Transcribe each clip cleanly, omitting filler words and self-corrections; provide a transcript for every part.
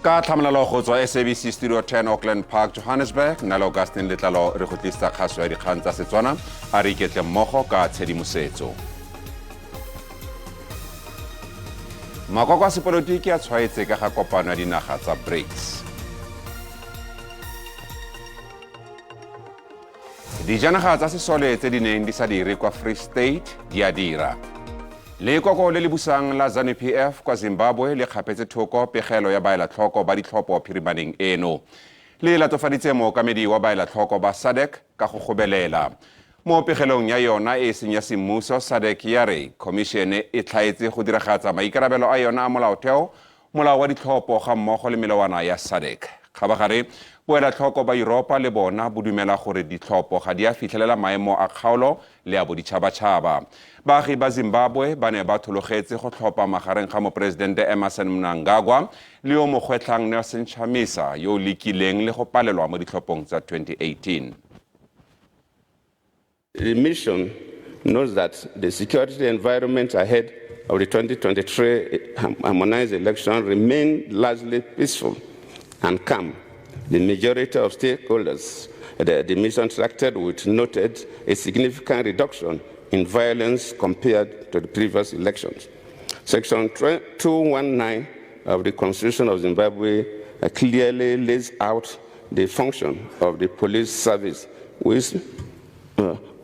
Ka tlhamalalo go tswa SABC Studio 10 Auckland Park, Johannesburg, nna le Augustine Letlalo re go tlisetsa kgaso ya dikgang tsa Setswana. A re iketle mmogo ka tshedimosetso. Makoko a sepolotiki a tshwaetse ka ga kopano ya dinaga tsa BRICS. Dijanaga tsa sesole tse di neng di sa dire kwa Free State di a dira. Lekoko le le busang la ZANU-PF kwa Zimbabwe le kgapetse thoko pegelo ya baelatlhoko ba ditlhopho phirimaneng eno. Le latofaditse mookamedi wa baelatlhoko ba SADC ka go gobelela. Mo pegelong ya yona e e seng ya semmuso, SADC ya re khomišene e tlhaetse go diragatsa maikarabelo a yona a molaotheo Molao wa ditlhopho ga mmogo le melawana ya SADC. Kgabagare, boelatlhoko ba Yuropa le bona bo dumela gore ditlhopho ga di a fitlhelela maemo a kgaolo le a boditšhabatšhaba. Baagi ba Zimbabwe ba ne ba thologetse go tlhopha magareng ga Moporesidente Emmerson Mnangagwa le yo mo gwetlhang Nelson Chamisa yo o lekileng le go palelwa mo ditlhophong tsa 2018. The mission notes that the security environment ahead of the 2023 harmonized election remained largely peaceful and calm. The majority of stakeholders the mission interacted with noted a significant reduction in violence compared to the previous elections. Section 219 of the Constitution of Zimbabwe clearly lays out the function of the police service, which,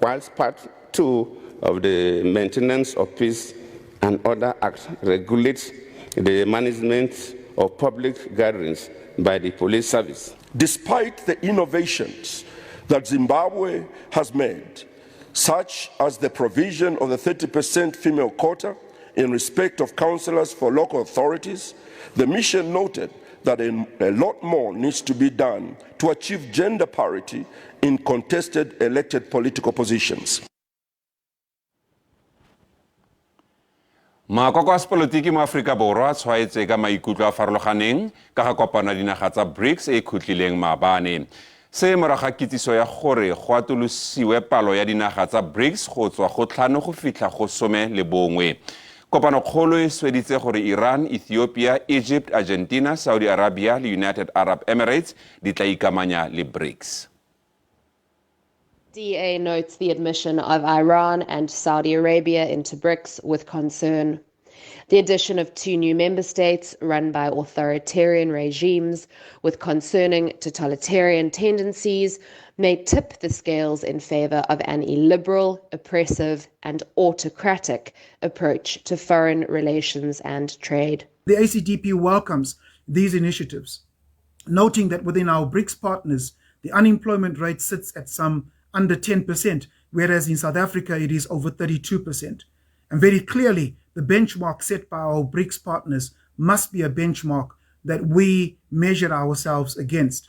whilst Part 2 of the Maintenance of Peace and Order Act regulates the management of public gatherings by the police service. Despite the innovations that Zimbabwe has made, such as the provision of the 30% female quota in respect of councillors for local authorities, the mission noted that a lot more needs to be done to achieve gender parity in contested elected political positions. Makoko a sepolotiki mo Aforika Borwa a tshwaetse ka maikutlo a farologaneng ka ga kopano ya dinaga tsa BRICS e e khutlileng maabane. Se morago ga kitsiso ya gore go atolosiwe palo ya dinaga tsa BRICS go tswa go tlhano go fitlha go 11. Kopanokgolo e sweditse gore Iran, Ethiopia, Egypt, Argentina, Saudi Arabia le United Arab Emirates di tla ikamanya le BRICS. DA notes the admission of Iran and Saudi Arabia into BRICS with concern. The addition of two new member states run by authoritarian regimes with concerning totalitarian tendencies may tip the scales in favor of an illiberal, oppressive, and autocratic approach to foreign relations and trade. The ACDP welcomes these initiatives, noting that within our BRICS partners, the unemployment rate sits at some under 10%, whereas in South Africa it is over 32%. And very clearly, the benchmark set by our BRICS partners must be a benchmark that we measure ourselves against.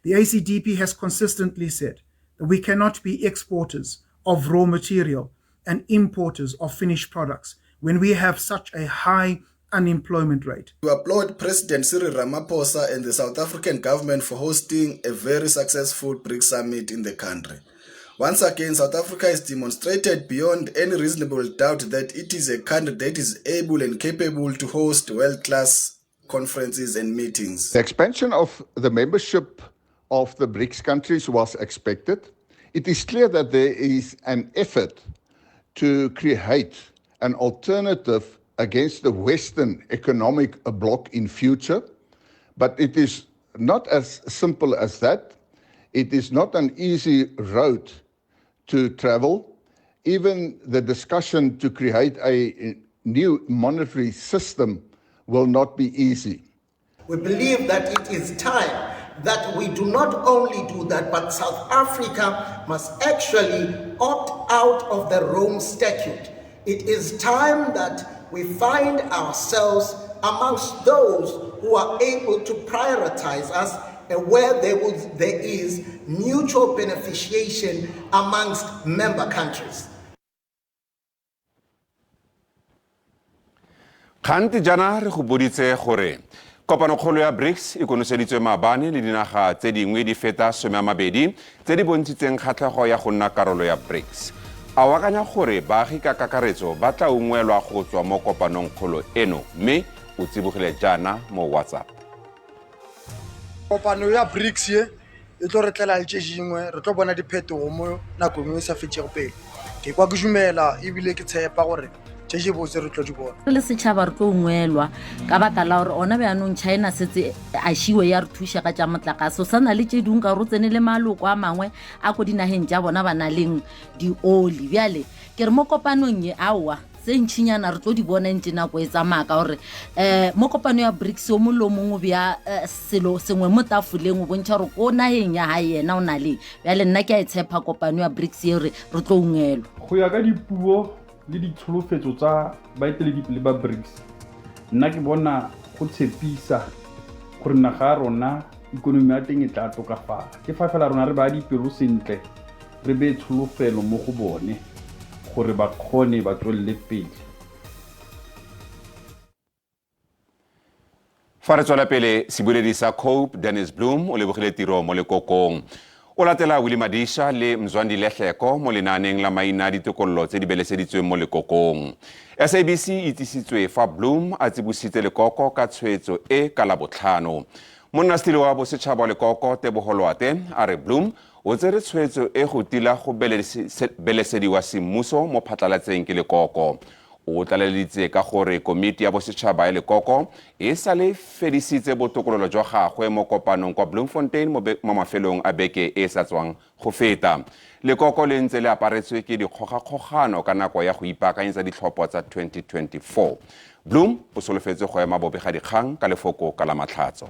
The ACDP has consistently said that we cannot be exporters of raw material and importers of finished products when we have such a high unemployment rate. We applaud President Cyril Ramaphosa and the South African government for hosting a very successful BRICS summit in the country. Once again, South Africa has demonstrated beyond any reasonable doubt that it is a country that is able and capable to host world-class conferences and meetings. The expansion of the membership of the BRICS countries was expected. It is clear that there is an effort to create an alternative against the Western economic bloc in future, but it is not as simple as that. It is not an easy road to travel. Even the discussion to create a new monetary system will not be easy. We believe that it is time that we do not only do that, but South Africa must actually opt out of the Rome Statute. It is time that we find ourselves amongst those who are able to prioritize us and where there is mutual beneficiation amongst member countries. Kgante jaana re go boditse gore kopanokgolo ya BRICS e konoseditswe maabane le dinaga tse dingwe di feta 20 tse di bontshitseng kgatlhego ya go nna karolo ya BRICS. A o akanya gore baagi ka kakaretso ba tla ungwelwa go tswa mo kopanong kgolo eno, mme o tsibogile jaana mo WhatsApp. Kopano ya BRICS ye e tlo re tlela le tše dingwe, re tlo bona diphetogo mo nakong e sa fetšego pelo. Ke kwa ke dumela ebile ke tshepa gore tše di botse re tlo di bona. Re le setšhaba re tlo ungwelwa ka baka la gore ona bjanong China setse a šiwe ya re thuša ka tša motlakase. O sa na le tše dingwe ka gore o tsene le maloko a mangwe a ko dinageng tša bona ba na leng dioli. Bjale ke re mo kopanong ye aowa tse ntšhinyana re tlo di bona ntše nako e tsamaya ka gore um mo kopano ya BRICS o mongwe le o mongwe o bea eh, selo sengwe mo tafoleng o bontšha gore ko nageng ya gae yena o na leng. Bjale nna ke a e tshepa kopano ya BRICS ye gore re tlo ungwelwa. Go ya ka dipuo le ditsholofetso tsa baeteledipele ba BRICS, nna ke bona go tshepisa gore naga ya rona ikonomi ya teng e tla tokafala. Ke fa fela rona re baya dipelo sentle, re beye tsholofelo mo go bone gore ba kgone ba tswelele pele. Fa re tswela pele, sebueledi sa Cope, Dennis Bloem, o lebogile tiro mo lekokong. O latela Willie Madisha le Mzwandi Lehleko mo lenaaneng la maina a ditokololo tse di beleseditsweng mo lekokong. SABC e itsisitswe fa Bloem a tsibositse lekoko ka tshwetso e ka Labotlhano. Monnasetilo wa bosetšhaba wa lekoko, Teboho Loate, a re Bloem o tsere tshwetso e go tila go belesediwa semmuso mo phatlalatseng ke lekoko. O tlaleleditse ka gore komiti ya bosetšhaba ya lekoko e sale fedisitse botokololo jwa gagwe mo kopanong kwa Bloemfontein mo mafelong a beke e e sa tswang go feta. Lekoko le ntse le aparetswe ke dikgogakgogano ka nako ya go ipaakanyetsa ditlhopho tsa 2024. Bloem o solofetse go ema bobegadikgang ka lefoko ka Lamatlhatso.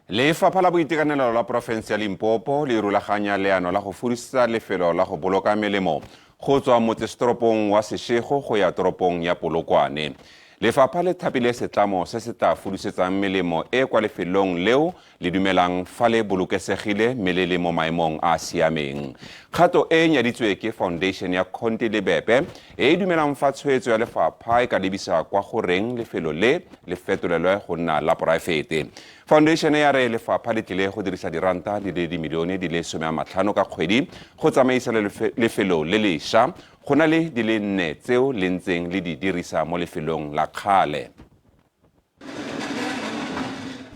Lefapha la Boitekanelo la porofense ya Limpopo le rulaganya leano la go fudusetsa lefelo la go boloka melemo go tswa motsesetoropong wa Seshego go ya toropong ya Polokwane. Lefapha le thapile setlamo se se tla fudusetsang melemo e kwa lefelong leo le dumelang fa le bolokesegile mme le le mo maemong a a siameng. Kgato e e nyaditswe ke Foundation ya Conti Lebepe e e dumelang fa tshwetso ya lefapha e ka lebisa kwa go reng lefelo le le fetolelwe go nna la poraefete. Foundation ya re lefapha le tlile go dirisa diranta di le dimilione di le 50 ka kgwedi go tsamaisa lefelo le lesha go na le di le nne tseo le ntseng le di dirisa mo lefelong la kgale.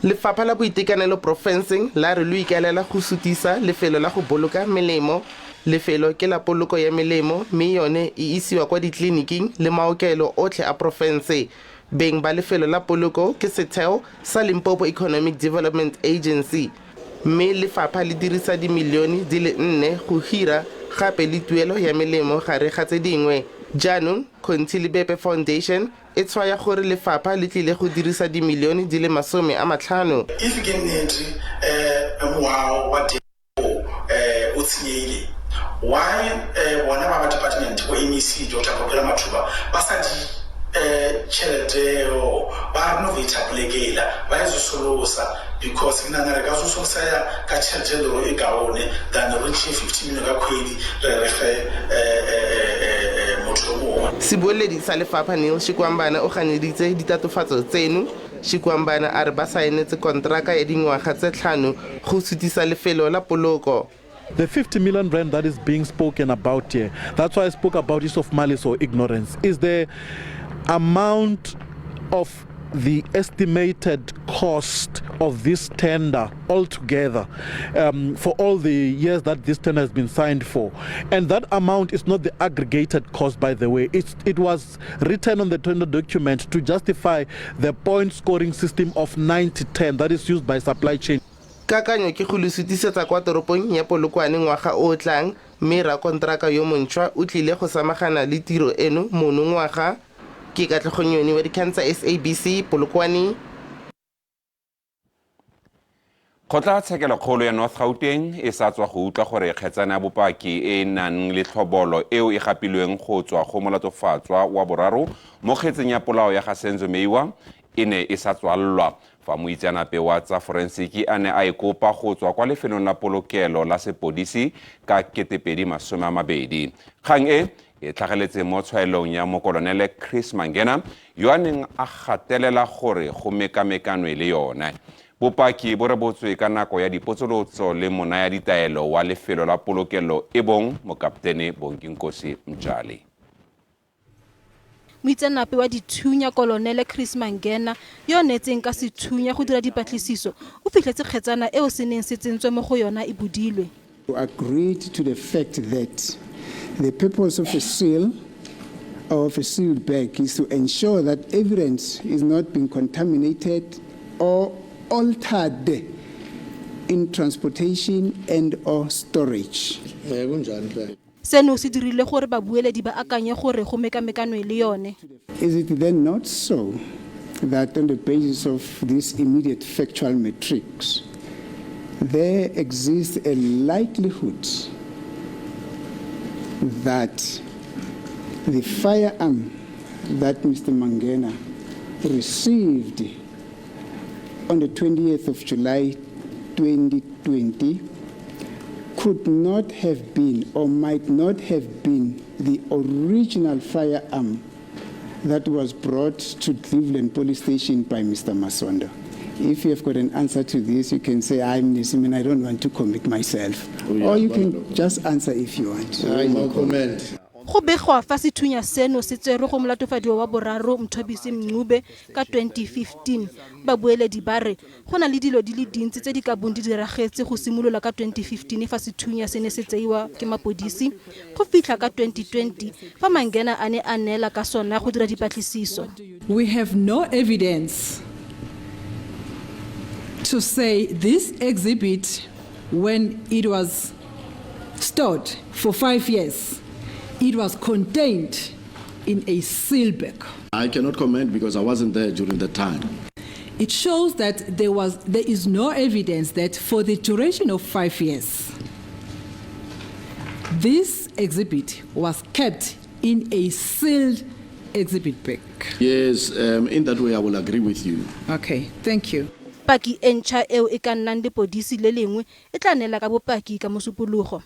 Lefapha la Boitekanelo porofenseng la re lo ikaelela go sutisa lefelo la go boloka melemo. Lefelo ke la poloko ya melemo mme yone e isiwa kwa ditleliniking le maokelo otlhe a porofense. Beng ba lefelo la poloko ke setheo sa Limpopo Economic Development Agency mme lefapha le dirisa dimilione di le nne go hira gape le tuelo ya melemo gare ga tse dingwe. Jaanong Conti Lebepe Foundation e tshwaya gore lefapha le tlile go dirisa dimilione di le 50. If ke nnete moago wa depo o tshenyeile, why bona ba ba department bo MEC Doctor Phokela Mathuba ba sa di tšhelete eo ba renovate poleke ela ba e zosolosa because ke nagana re ka zosoloseya ka tšhelete e lego e kaone than re tšee 50 million ka kgwedi re re fe motho yo mongwe. Sebueledi sa lefapha Neil Shikwambana o ganeditse ditatofatso tseno. Shikwambana a re ba saenetse konteraka ya dingwaga tse tlhano go sutisa lefelo la poloko. The 50 million rand that is being spoken about here, that's why I spoke about use of malice or ignorance, is the amount of the estimated cost of this tender altogether for all the years that this tender has been signed for. And that amount is not the aggregated cost, by the way. It was written on the tender document to justify the point scoring system of 90-10 that is used by supply chain. Kakanyo ke go le sutisetsa kwa toropong ya Polokwane ngwaga o o tlang, mme rakonteraka yo montšhwa o tlile go samagana le tiro eno monongwaga. Ke Katlego Nyoni wa dikgang tsa SABC, Polokwane. Kgotlatshekelokgolo ya North Gauteng e sa tswa go utlwa gore kgetsana ya bopaki e e nang le tlhobolo eo e gapilweng go tswa go molatofatswa wa boraro mo kgetseng ya polao ya ga Senzo Meyiwa e ne e sa tswallwa fa moitseanape wa tsa forensiki a ne a e kopa go tswa kwa lefelong la polokelo la sepodisi ka 2020. Kgang e e tlhageletse mo tshwaelong ya mokolonele Chris Mangena yo a neng a gatelela gore go mekamekanwe le yone. Bopaki bo rebotswe ka nako ya dipotsolotso le monayaditaelo wa lefelo la polokelo e bong mokaptene Bonginkosi Mtshali. Moitseanape wa dithunya Kolonele Chris Mangena yo o neetseng ka sethunya go dira dipatlisiso o fitlhetse kgetsana eo se neng se tsentswe mo go yona e bodilwe. We agreed to the fact that the purpose of a seal or of a sealed bag is to ensure that evidence is not being contaminated or altered in transportation and or storage. Seno se dirile gore babueledi ba akanye gore go mekamekanwe le yone. Is it then not so that on the basis of this immediate factual matrix, there exists a likelihood that the firearm that Mr. Mangena received on the 20th of July 2020 could not have been or might not have been the original firearm that was brought to Cleveland Police Station by Mr. Masondo? If you have got an answer to this, you can say, I'm Nisim and I don't want to commit myself. Oh, yeah, or you can just answer if you want. I no comment. Go begwa fa sethunya seno se tserwe go molatofadiwa wa boraro Mthobisi Mncube ka 2015. Babueledi ba re go na le dilo di le dintsi tse di ka bong di diragetse go simolola ka 2015 fa sethunya se ne se tseiwa ke mapodisi go fitlha ka 2020 fa Mangena a ne a neela ka sona go dira dipatlisiso. We have no evidence to say this exhibit, when it was stored for 5 years, it was contained in a seal bag. I cannot comment because I wasn't there during the time. It shows that there is no evidence that for the duration of 5 years, this exhibit was kept in a sealed exhibit bag. Yes, in that way I will agree with you. Okay, thank you. Paki e ntšha eo e ka nnang lepodisi le lengwe e tla neela ka bopaki ka Mosupologo.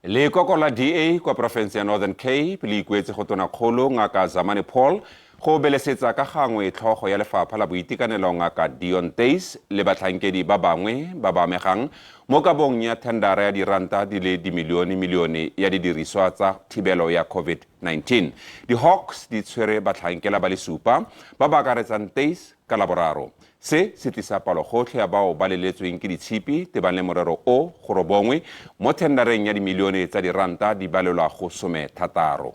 Lekoko la DA kwa porofense ya Northern Cape le ikuetse go tonakgolo Ngaka Zamani Paul go belesetsa ka gangwe tlhogo ya lefapha la boitekanelo Ngaka Deon Theys le batlhankedi ba bangwe ba ba amegang mo kabong ya thendara ya diranta di le dimilione-milione ya didiriswa tsa thibelo ya COVID-19. Di-Hawks di tshwere batlhankela ba le supa ba ba akaretsang Theys ka Laboraro. Se se tlisa palogotlhe ya bao ba leletsweng ke ditshipi tebang le morero o go robongwe mo thendareng ya dimilione tsa diranta di balelwa go 16.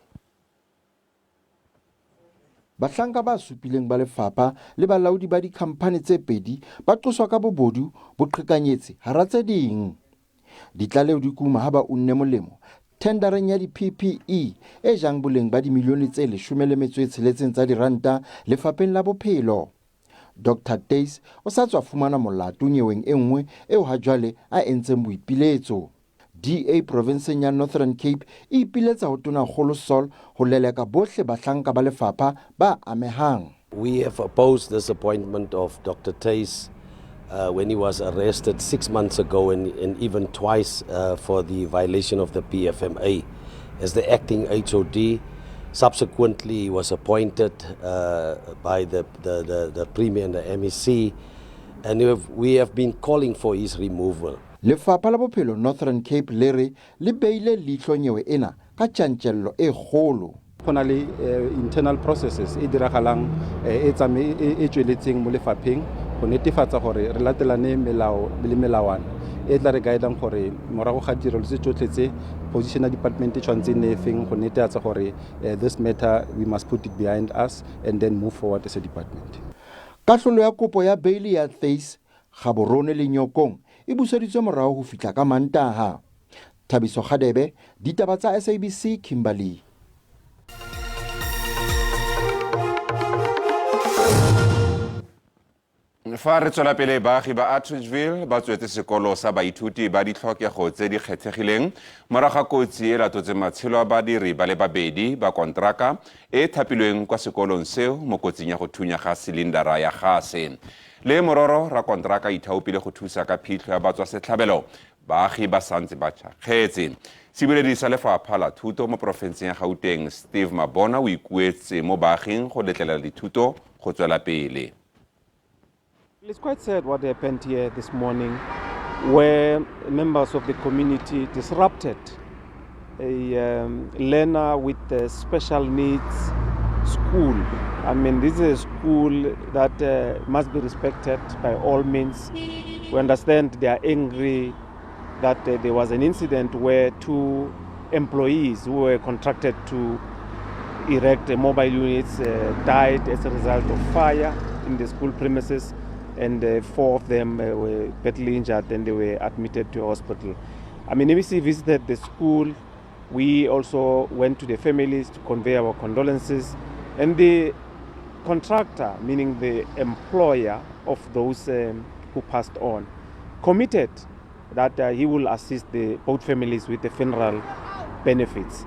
Bahlanka ba supileng ba lefapha le balaodi ba dikhamphane tse pedi ba qoswa ka bobodu, boqhekanyetsi hara tse ding. Ditlaleho di kuma ha ba unne molemo thendareng ya di-PPE e jang boleng ba dimilione tse 16 tsa diranta lefapheng la bophelo. Dr. Theys o sa tswa fumana molato nyeweng e nngwe eo ha jwale a entseng boipiletso. DA provinseng ya Northern Cape e ipiletsa ho Tonakgolo Saul ho leleka bohle bahlanka ba lefapha ba amehang. We have opposed this appointment of Dr. Theys when he was arrested 6 months ago and even twice for the violation of the PFMA as the acting HOD. Subsequently, he was appointed by the Premier and the MEC, and we have been calling for his removal. Lefapha la Bophelo Northern Cape le re le beile leihlo nyewe ena ka tjantjello e kgolo. Go na le internal processes e diragalang, e e tsweletseng mo lefapheng go netefatsa gore re latelane melao le melawana e tla re guidang gore morago ga tirelo tse tsotlhe tse position ya department e tshwanetse e nne e feng go netefatsa gore this matter we must put it behind us and then move forward as a department. Kahlolo ya kopo ya beili ya Theys Gaborone le Nyokong e buseditswe morao ho fihla ka Mantaha. Thabiso Kgadebe, ditaba tsa SABC, Kimberley. Fa re tswela pele, baagi ba Atteridgeville ba tswetse sekolo sa baithuti ba ditlhokego tse di kgethegileng morago ga kotsi e latotseng matshelo a badiri ba le babedi ba kontraka e thapilweng kwa sekolong seo mo kotsing ya go thunya ga silindara ya gase. Le mororo ra kontraka ithaopile go thusa ka phitlho ya batswa setlhabelo, baagi ba santse ba tšhakgetse. Seboledi sa lefapha la thuto mo porofenseng ya Gauteng, Steve Mabona, o ikuetse mo baaging go letlelela dithuto go tswela pele. It's quite sad what happened here this morning, where members of the community disrupted a learner with special needs school. I mean, this is a school that must be respected by all means. We understand they are angry that there was an incident where two employees who were contracted to erect mobile units died as a result of fire in the school premises, and four of them were badly injured and they were admitted to a hospital. I mean, MEC visited the school. We also went to the families to convey our condolences, and the contractor, meaning the employer of those who passed on, committed that he will assist the both families with the funeral benefits.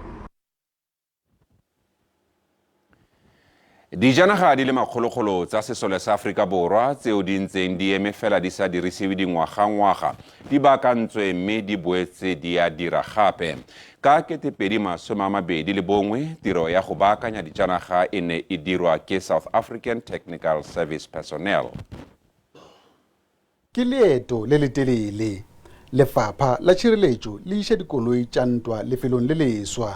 Dijanaga di le makgolokgolo tsa sesole sa Aforika Borwa tseo di ntseng di eme fela di sa dirisiwe dingwagangwaga di baakantswe mme di boetse di a dira gape. Ka 2021, tiro ya go baakanya dijanaga e ne e dirwa ke South African Technical Service Personnel. Ke leeto le letelele. Lefapha la Tšhireletšo le iša dikoloi tša ntwa lefelong le leswa.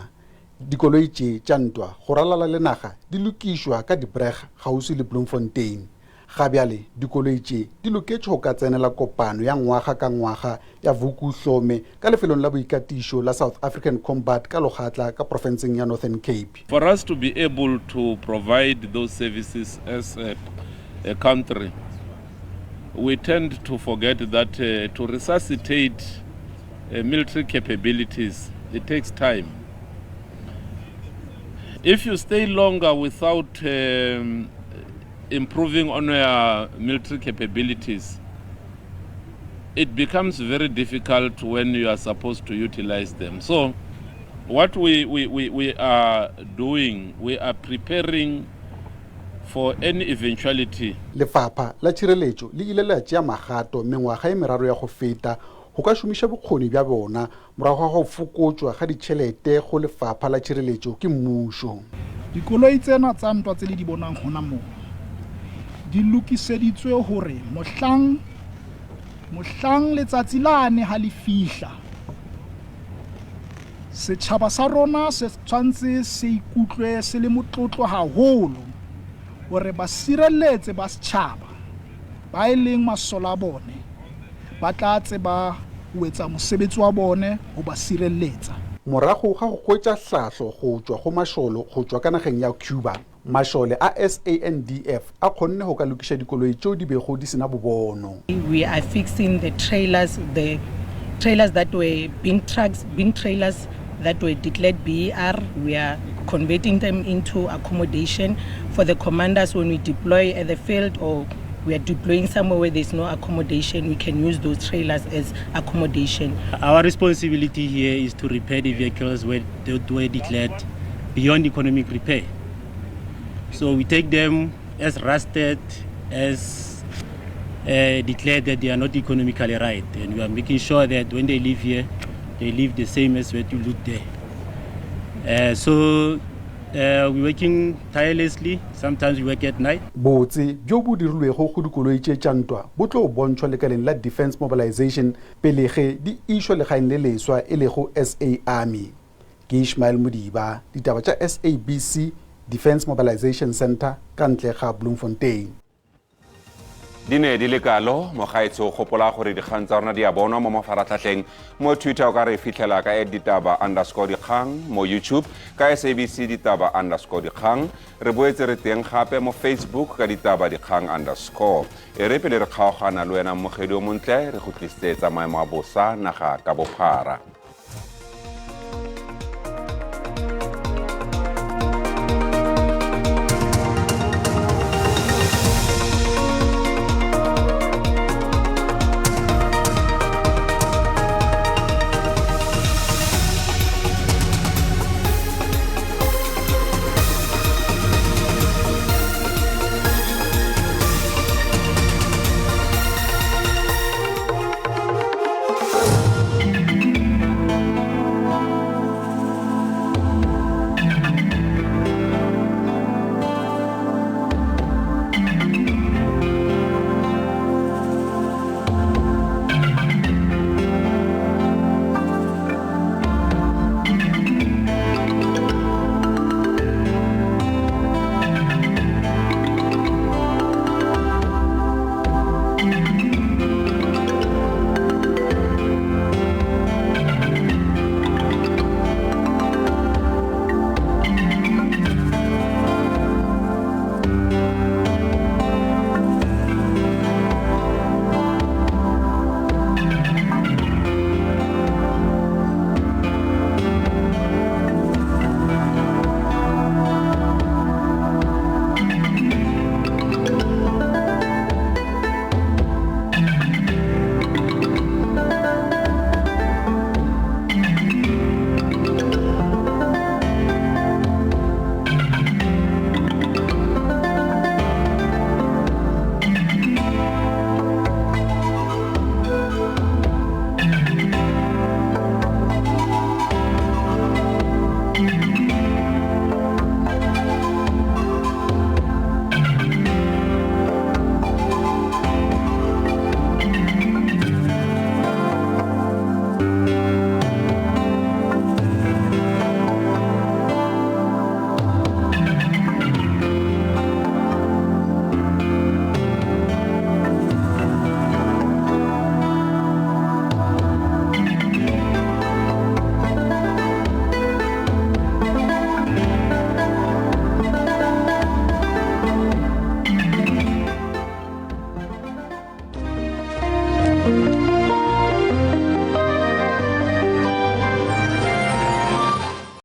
Dikoloi tše tša ntwa go ralala le naga di lokišwa ka De-Breg kgauswi le Bloemfontein. Ga bjale dikoloi tše di loketše go ka tsenela kopano ya ngwaga ka ngwaga ya Vukuhlome ka lefelong la boikatišo la South African Combat ka Logatla ka profenseng ya Northern Cape. For us to be able to provide those services as a country, we tend to forget that to resuscitate military capabilities, it takes time. If you stay longer without improving on your military capabilities, it becomes very difficult when you are supposed to utilize them. So what we are doing, we are preparing for any eventuality. Lefapha la Tšhireletšo le ile la tšea magato mengwaga e meraro ya go feta go ka šomiša bokgoni bja bona morago ga go fokotšwa ga ditšhelete go Lefapha la Tšhireletšo ke mmušo. Dikoloi tsena tsa ntwa tse le di bonang hona moo di lokiseditswe hore mohlang mohlang letsatsi lane ha le fihla, setjhaba sa rona se tshwantse se ikutlwe se le motlotlo haholo hore basireletse ba setjhaba ba e leng masole a bone ba tla tseba ho etsa mosebetsi wa bone ho ba sireletsa. Morago ga go hwetša hlahlo go tšwa go mašole go tšwa ka nageng ya Cuba, mašole a SANDF a kgonne go ka lokiša dikoloi tšeo di bego di sena bobono. We are fixing the trailers that were bin trucks, bin trailers that were declared BER. We are converting them into accommodation for the commanders when we deploy at the field or we are deploying somewhere where there's no accommodation. We can use those trailers as accommodation. Our responsibility here is to repair the vehicles where they were declared beyond economic repair. So we take them as rusted, as declared that they are not economically right. And we are making sure that when they leave here, they leave the same as what you look there. So we're working tirelessly. Sometimes we work at night. Botse bjo bo dirilwego go dikoloi tše tša ntwa bo tlo bontšhwa lekaleng la Defence Mobilization pele ge di išwa legaeng le leswa e lego SA Army. Ke Ishmael Modiba, ditaba tša SABC, Defence Mobilization Centre ka ntle ga Bloemfontein. Di ne di le kalo. Mogaetsho, gopola gore dikgang tsa rona di a bonwa mo mafaratlhatlheng. Mo Twitter o ka re fitlhela ka @ditaba_dikgang, mo YouTube ka SABC ditaba_dikgang. Re boetse re teng gape mo Facebook ka ditaba dikgang underscore. E re pele re kgaogana le wena, mmogedi o montle, re go tlisitse tsa maemo a bosa naga ka bophara.